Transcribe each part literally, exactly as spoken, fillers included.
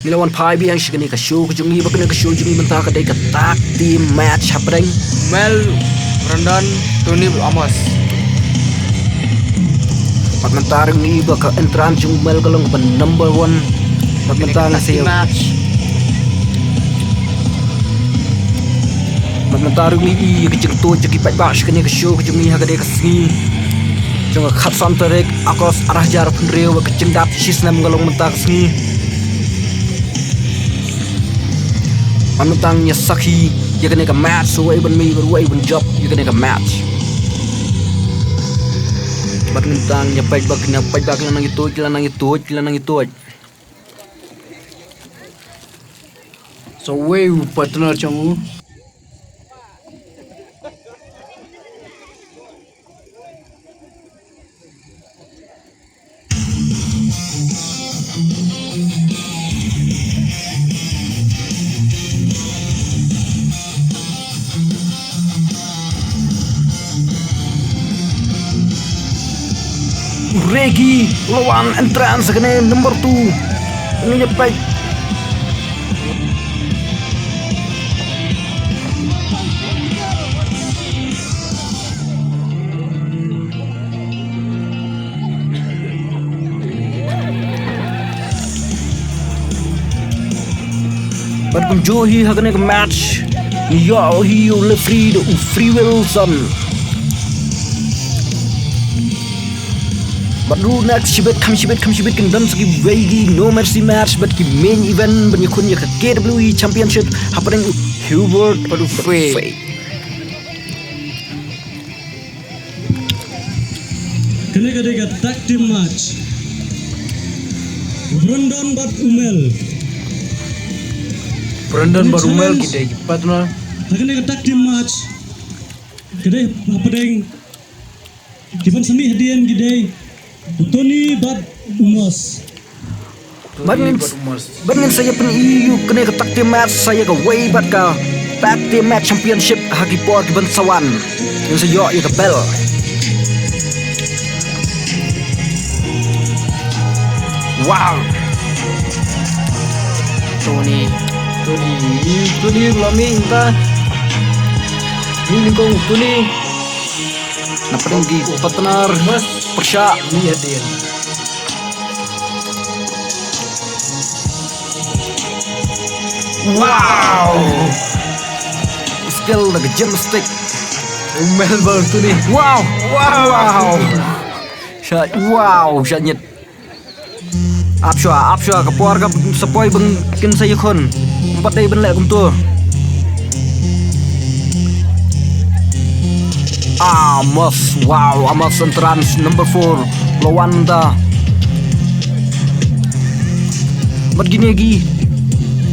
Ngi la wan phai biang sha kane ka show ka jong ngi, ba kane ka show jong ngi mynta ka dei ka tag team match hapdeng Mel Brandon, Tony Amos. Bad mynta ruh ngi ba ka entrance jong Mel ka long ba number one. Bad mynta ngi sa ïa match. Bad mynta ruh ngi i ka jingtuid jong ki paidbah sha kane ka show ka jong ngi ha kane ka sngi jong ka khatsan tarik August arhajar arphew hynriew, ka jingdap shisnem ka long mynta ka sngi. Bad mynta ngi ïa sakhi ïa kane ka match, uwei ban mih bad uwei ban jop ïa kane ka match. Bad mynta ngi ïa peit ba kine paidbah ki la nang ïa tuid, ki la nang ïa tuid, ki la nang ïa tuid. Sa uwei u partner jong u. Regi, lawan entrance kane number two. Ngi ïa peit. Bad kumjuh hi ha kane ka match, ïoh hi u referee da u Free Wilson. Bad ruh next shibit kham shibit kham shibit kin don sa kiwei ki No Mercy match bad ki main event ban ïakhun ïa ka K W E Championship hapdeng u Hubert bad u Faith. Kane ka dei ka tag team match. Brandon bad u Mel. Brandon bad u Mel ki dei ki partner. Ha kane ka tag team match, ka dei hapdeng, ki ban sa mih hadien ki dei u Tony bad u Mos. Bad ngin, bad ngin sa ïa pyni ïa u kane ka tag team match, sa ïa kawei bad ka tag team match championship ha ki por ki ban sa wan. Ngin sa ïoh ïa ka bel. Wow. Tony, Tony, Tony, la mih mynta. Mih nyngkong Tony. Na pdeng ki partner. Pyrshah. Mih hadien. Wow. Skill da ka gymstick. Melbourne Tony. Wow. Wow. Shah, wow, shah nyet. Ap shuwa, ap shuwa, ka por ka sa poi ba kin sa ïakhun. Ym pat dei ban leh kumto. Amos, wow, Amos entrance number four. La wan da. Bad kine ki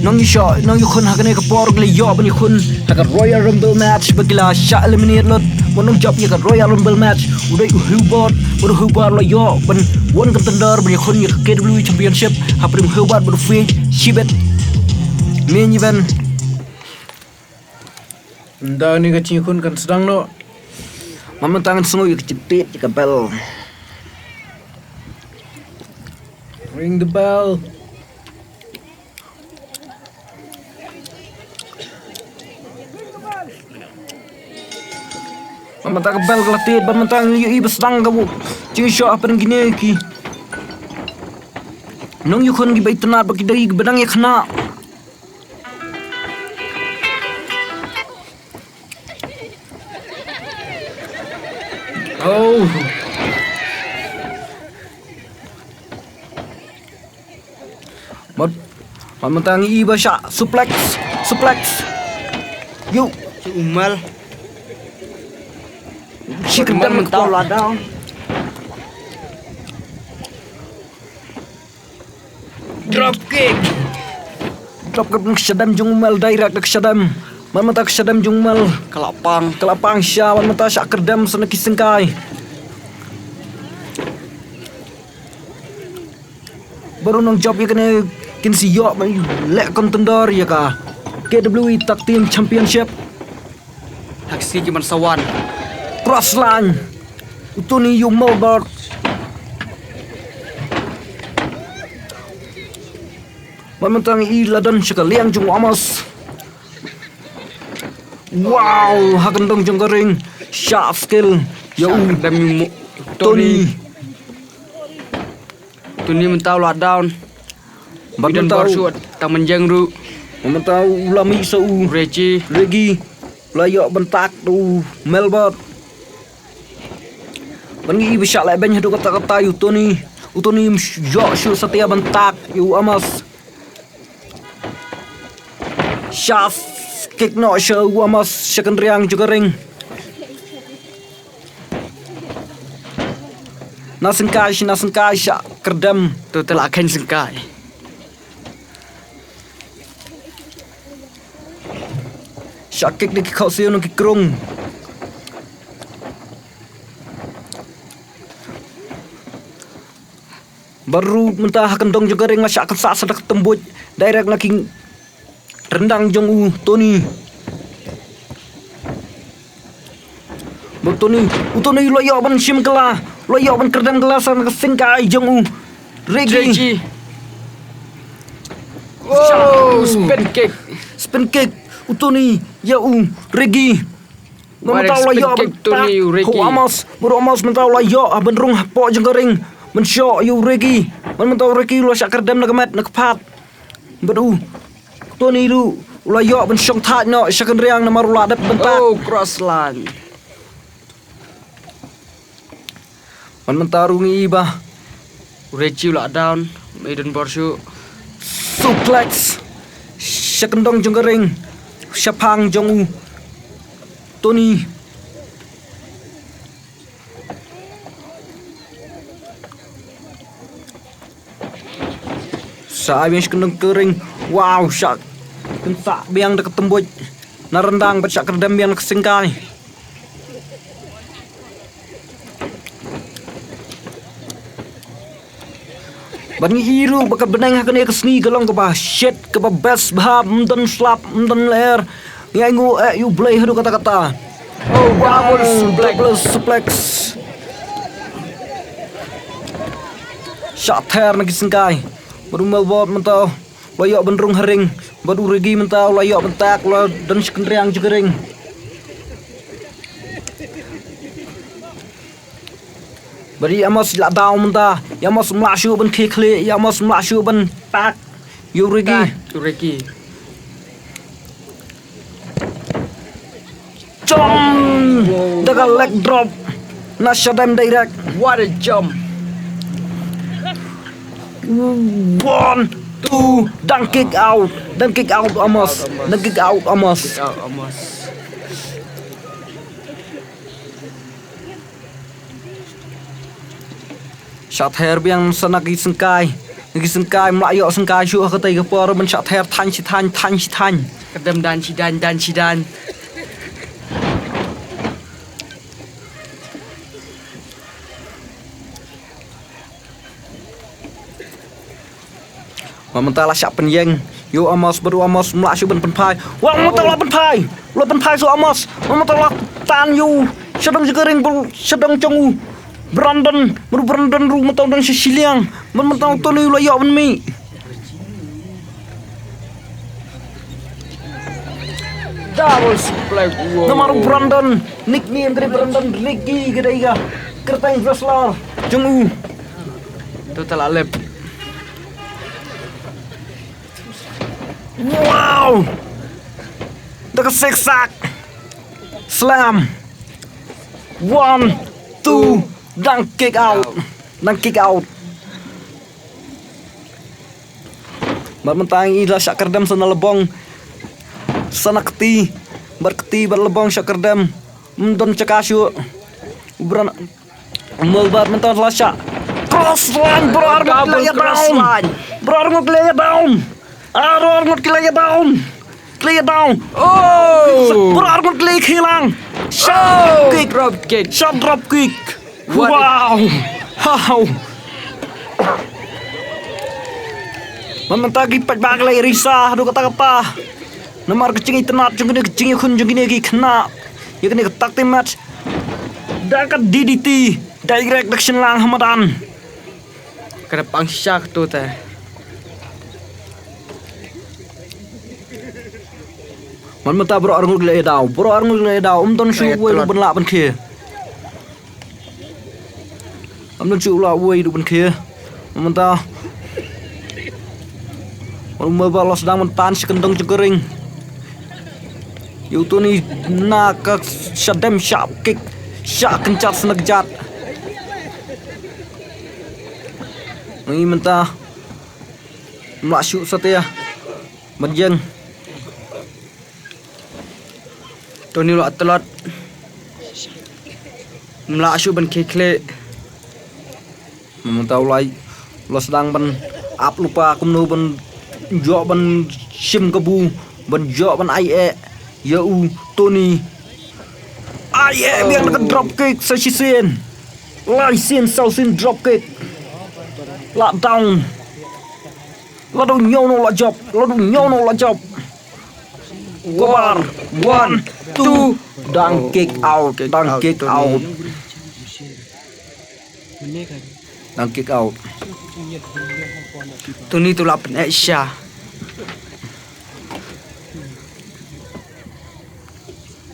nongïashah, nongïakhun ha kane ka por ki la ïoh ban ïakhun ha ka Royal Rumble match, ba ki la shah eliminate lut. Ba u nongjop ïa ka Royal Rumble match u dei u Hubert, bad u Hubert la ïoh ban wan contender ban ïakhun ïa ka K W E Championship hapdeng u Hubert bad u Faith, shibit. Main event. Ynda kane ka jingïakhun kan sdang noh. Mynta ngan sngew ïa ka jingtied ïa ka bel. Ring the bell. Mynta ka bel ka la tied, bad mynta ngi ïohi ba sdang ka jingïashah hapdeng kine ki nongïakhun kiba itynnad bad ki dei kiba dang ïakhynnah. Oh. Bad, bad mynta ngi ïohi ba shah suplex, suplex. Ïoh. Shi umal. Shi kyndem mynta la down. Drop kick. Drop kick na ka shadem jong u Mel, direct na ka shadem. Bad mynta ka shadem jong u Mel ka la pang, ka la pang sha, bad mynta shah kyrdem sa na ki syngkai. Baroh nongjop ïa kane kin sa ïoh ban leh contender ïa ka K W E Tag Team Championship. Ha ki sngi ki ban sa wan. Cross line. U Tony ïa u Melbert. Bad mynta ngi i la don sha ka liang jong u Amos. Wow, ha kyndong jong ka ring. Shah skill ïa u. Shah kdem ïa u Mo-, Tony. Tony. Tony mynta u la down. Bad mynta u, tang mynjeng ruh. Mynta u la mih sa u Reggie. Reggie. La ïoh ban tak da u Melbert. Bad ngi i ba shah leh beiñ haduh katta katta ïa u Tony. U Tony ym ïoh shuh satia ban tak ïa u Amos. Shah kick noh sha u Amos sha kynriang jong ka ring. Na syngkai, na syngkai, shah kyrdem. To te la kheiñ syngkai. Shah kick da ki khohsiew na ki krung. Bad ruh mynta ha kyndong jong ka ring la shah kynsah sa da ka tymbuj direct na ki ryndang jong u Tony. Bad u Tony, u Tony u la ïoh ban shim kylla, u la ïoh ban kyrdem kylla sa na ka syngkai jong u Reggie. Reggie. Shah. Wow, spin kick. Spin kick u Tony ïa u Reggie. Bad mynta u la ïoh ban tak ha u Amos. Bad u Amos mynta u la ïoh ban rung hapoh jong ka ring ban shoh ïa u Reggie. Bad mynta u Reggie u la shah kyrdem na ka met na ka phad. Bad u Tony ruh u la ïoh ban shong thait noh sha kynriang namar u la dep ban tak. Oh, cross line. Bad mynta ruh ngi i ba u Reggie u la down, ym don bor shuh. Suplex sha kyndong jong ka ring, shaphang jong u Tony. Sa ai biang sha kyndong ka ring. Wow, shah kynsah biang da ka tymbuj na ryndang bad shah kyrdem biang na ka syngkai. Bad ngi i ruh ba ka bneng ha kane ka sngi ka long kaba shit, kaba best bha, ym don slap, ym don lyer. Ngi ainguh eh ïa U Blei haduh katta katta. Oh, wow, double suplex. Double suplex. Shah ther na ki syngkai. Bad u Melbert mynta u la ïoh ban rung ha ring. Bad u Reggie mynta u la ïoh ban tak, u la don sha kynriang jong ka ring. Bad i Amos i la down mynta. I Amos ym lah shuh ban khie khlieh, i Amos ym lah shuh ban tak ïa u Reggie. Tak ïa u Reggie. Jump! Wow. Da ka leg drop na shadem direct. What a jump! One, two, dang kick out. Dang kick out Amos. Dang kick out Amos. Kick out Amos. Shah ther biang sa na ki syngkai. Na ki syngkai ym lah ïoh syngkai shuh ha katei ka por ban shah ther thaiñ shi thaiñ, thaiñ shi thaiñ. Kyrdem dan shi dan, dan shi dan. Bad mynta la shah pynïeng ïa u Amos, bad u Amos ym lah shuh ban pynphai. Wa, mynta la pynphai. La pynphai sa u Amos. Bad mynta la tan ïa u shadong jong ka ring, bad shadong jong u Brandon. Bad u Brandon ruh mynta u don sha shiliang. Bad mynta u Tony u la ïoh ban mih. Double suplex. Wow. Namar u Brandon, nickname ka dei Brandon Ricky, ka dei ka kyrteng wrestler jong u. To te la lep. Wow! Da ka siksak. Slam. One, two, dang kick out. Dang kick out. Bad mynta ngi la shah kyrdem sa na lbong, sa na kti. Bad kti bad lbong shah kyrdem. Ym don jaka shuh. Bran Melbert mynta la shah cross line, bro, ar ngut ki la ïa down. Bro, ar ngut ki la ïa down. Ar, ar ngut ki la ïa down. Ki la ïa down. Oh. Bro, ar ngut ki la ïa khilang. Shot kick. Drop kick. Shot drop kick. Wow. Wow. Mynta ki paidbah ki la ïa risa haduh katta katta. Namar ka jingitynnad jong kine, ka jingïakhun jong kine ki khynnah ïa kane ka tag team match. Da ka D D T direct da ka shynlang ha madan. Ka da pang shisha kato te. Man mynta baroh arngut ki la ïadaw, baroh arngut ki la ïadaw, ym don shuh uwei ruh ban lah ban khie. Ym don shuh uwei ruh ban khie. Man mynta u Melbat u la sdang ban tan sha kyndong jong ka ring. Ïa u Tony na ka shadem shah kick, shah kynjat sha na kjat. Ngi mynta ym lah shuh satia ban ïeng. Tony u la tlot. Ym lah shuh ban khie khlieh. Mynta u la, u la sdang ban ap lypa kumno ban ïoh ban shim kabu, ban ïoh ban ai eh ïa u Tony. Ai eh biang da ka drop kick sa shisien. Lai sien saw sien drop kick. La down. La down ñiew no la jop. La down ñiew no la jop. Kobar. One, two. Dang kick out. Dang kick out. Dang kick out. Tony tu la pyneh sha.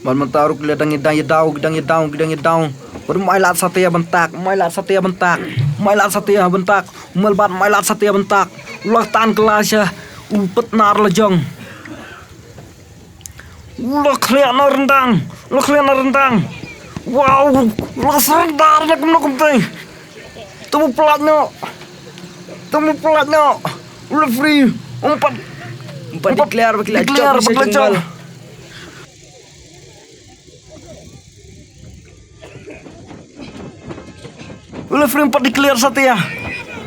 Ban mynta ruh ki la dang ïa, dang ïa daw, ki dang ïa daw, ki dang ïa daw. Ban mai lad satia ban tak, mai lad satia ban tak, mai lad satia ban tak. U Melbat mai lad satia ban tak. U la tan kylla sha u partner la jong. U la khlieh na ryndang, u la khlieh na ryndang. Wow, u la surrender na kumno kumtai. Temu plat no. Temu plat no. U referee umpat, umpat declare ba ki la declare ba ki la jop. U referee pat declare satia.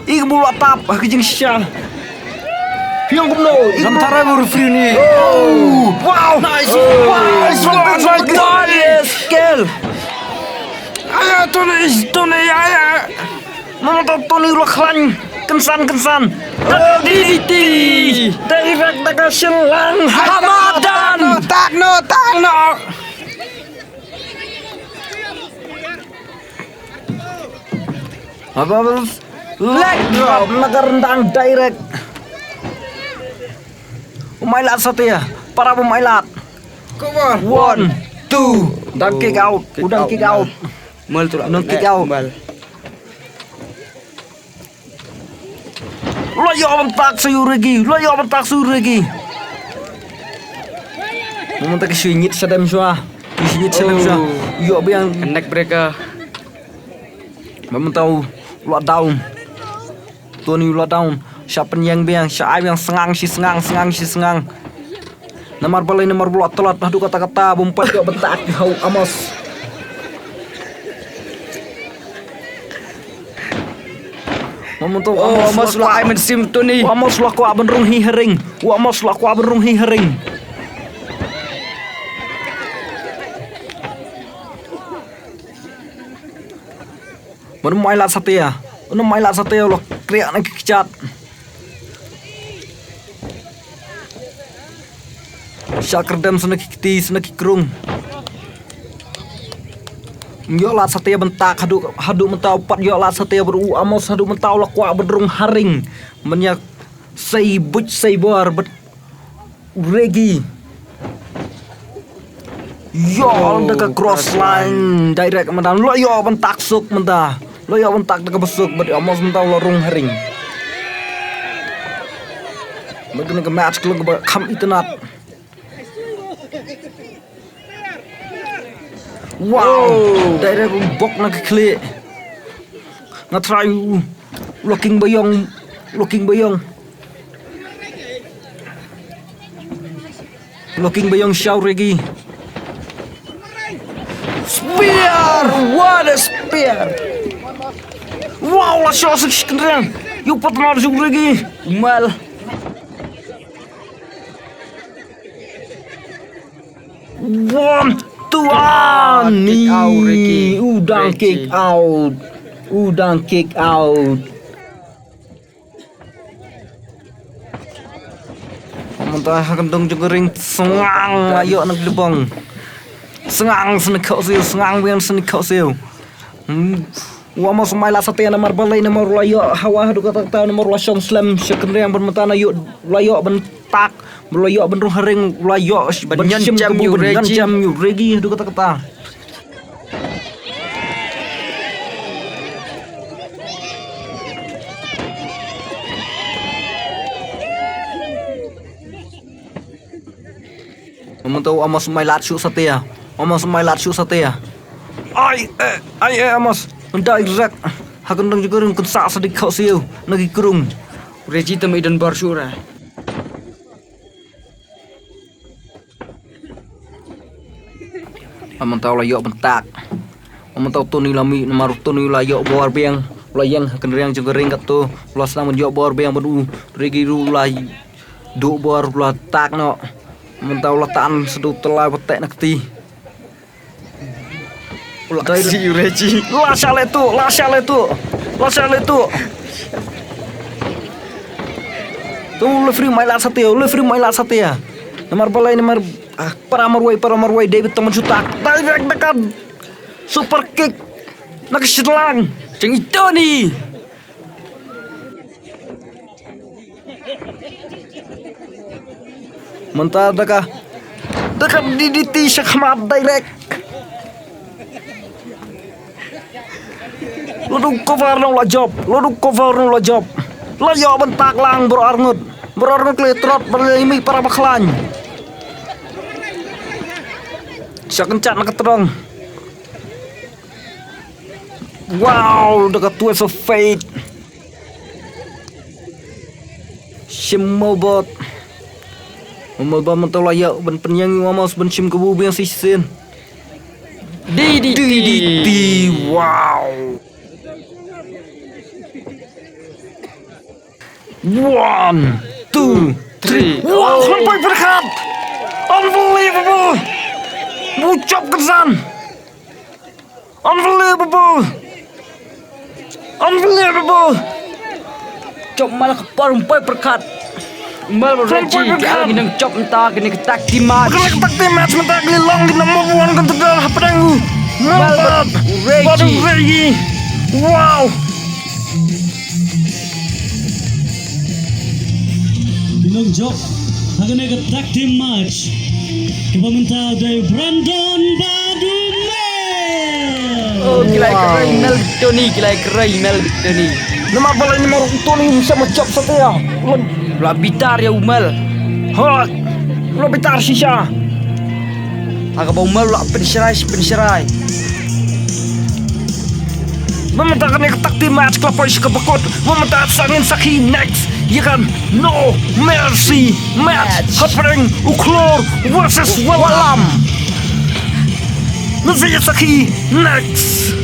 I ka bul wa tap ha ka jingshisha. Phi ong kumno? I ka bul wa tap. Ngam tharai u referee ni. Oh, wow. Nice. Oh, nice. Nice. Nice. Kill. Aya, Tony, Tony, aya. Mama tau Tony u la khlaiñ. Kynsan, kynsan. Oh, D D T. Direct da ka shin lang. Hamadan. Tak no, tak no. Leg drop na ka ryndang direct. U mai lad satia, para u mai lad. One, two. Dang kick out, u dang kick out. Mal tu lah. Dang kick out. Mal. Lo ïoh ban tak sha u Regi, lo ïoh ban tak sha u Regi. Mynta ki shu ngit shadem shwa. Ki shu ngit shadem shwa. Ïoh biang. Neck breaker. Mynta u la down. Tony u la down. Sha pynïeng biang, sha ai biang sngang shi sngang, sngang shi sngang. Namar balei, namar ba u la tlot haduh katta katta, bym pat ïoh ban tak ha u Amos. Mynta u Amos u la ai mynsiem Tony. U Amos u la kwah ban rung hi ha ring. U Amos u la kwah ban rung hi ha ring. Mynta u mai lad satia. Mynta u mai lad satia u la kriah na ki kjat. Sha kyrdem sha na ki kti, sha na ki krung. Ym ïoh lad satia ban tak haduh, haduh mynta u pat ïoh lad satia bad u Amos haduh mynta u la kwah ban rung ha ring. Mynta ïa sei buit sei bor bad Regi. Ïoh da ka cross line direct mynta. Lo ïoh ban tak suk mynta. Lo ïoh ban tak da kaba suk bad ïa Amos mynta u la rung ha ring. Bad kane ka match ka long kaba kham itynnad. Wow. Direct u bok na ka khlieh. Nga try u Locking Bayong. Locking Bayong. Locking Bayong sha u Regi. Spear! What a spear! Wow, la shot six kynreng. Ïa u partner jong u Regi. Mal. One, two, ah, kick out, Regi. U dang kick out. U dang kick out. Mynta ha kyndong jong ka ring sngang la ïoh na ka lubong. Sngang snick khot siew, sngang biang snick khot siew. Hmm. U Amos u mai lad satia namar balei namar u la ïoh hawa haduh katta katta namar u la shong slem sha kynreng ban mynta na ïoh, u la ïoh ban tak. Ba la ïoh ban rung ha ring, la ïoh ban ñion jam ïa u Reggie. Ñion jam ïa u Reggie haduh katta katta. Mynta u Amos um ai lad shuh satia. Amos um ai lad shuh satia. Ai eh, ai eh Amos. Ynda i Rek ha kyndong jong ka ring, kan sah sa dei khohsiew na ki krung. Reggie te ma i don bor shuh re. Mynta u la ïoh ban tak. Mynta u Tony la mih, namar u Tony u la ïoh bor biang. U la ïeng ha kynriang jong ka ring katto. U la sdang ban ïoh bor biang bad u Reggie ruh u la duh bor, u la tak noh. Mynta u la tan sa da u tyllai bad teh na kti. U la ksi u Reggie. La shah leh tuh, la shah leh tuh. La shah leh tuh. Tu u referee um ai lad satia, u referee um ai lad satia. Namar balei, namar ah, para marwei, para marwei, David Tong Jutak. Direct da ka super kick na ka shitlang jong i Tony. Mynta da ka, da ka D D T shakhmat direct. Lada u cover noh u la jop, lada u cover noh u la jop. La ïoh ban tak lang baroh arngut. Baroh arngut ki la trot, ba la mih para bakhlaiñ. Sha kynjat na ka tdong. Wow, da ka twist of fate. Shim mobot. Mobot mynta u la ïoh ban pynïeng ïa u Amos ban shim kabu biang shisien. D D T. D D T, wow. One, two, three. Wow, oh, khlem poi pyrkhat. Unbelievable. Bu jop kynsan. Unbelievable. Unbelievable. Jop mal ka por, khlem poi pyrkhat. Mal ba Reggie, khlem poi pyrkhat. Ngi nang jop mynta kane ka tag team match. Kane ka tag team match mynta ki long ki number one contender hapdeng u Mal bad Reggie. Wow. Nang jop ha kane ka tag team match. Kaba mynta dei Brandon bad u Mel. Oh, ki la ïa kroi Mel bad Tony, ki la ïa kroi Mel bad Tony. Namar balei, namar u Tony um shym la jop satia. La bitar ïa u Mel. Ha. La bitar shisha. Ha kaba u Mel u la pynshrai shi pynshrai. Mynta kane ka tag team match ka la poi sha kaba kut. Mynta sa ngin sakhi next ïa ka No Mercy match. Match. Hapdeng u Khlur versus u Wallam. Ngin sa ïa sakhi next.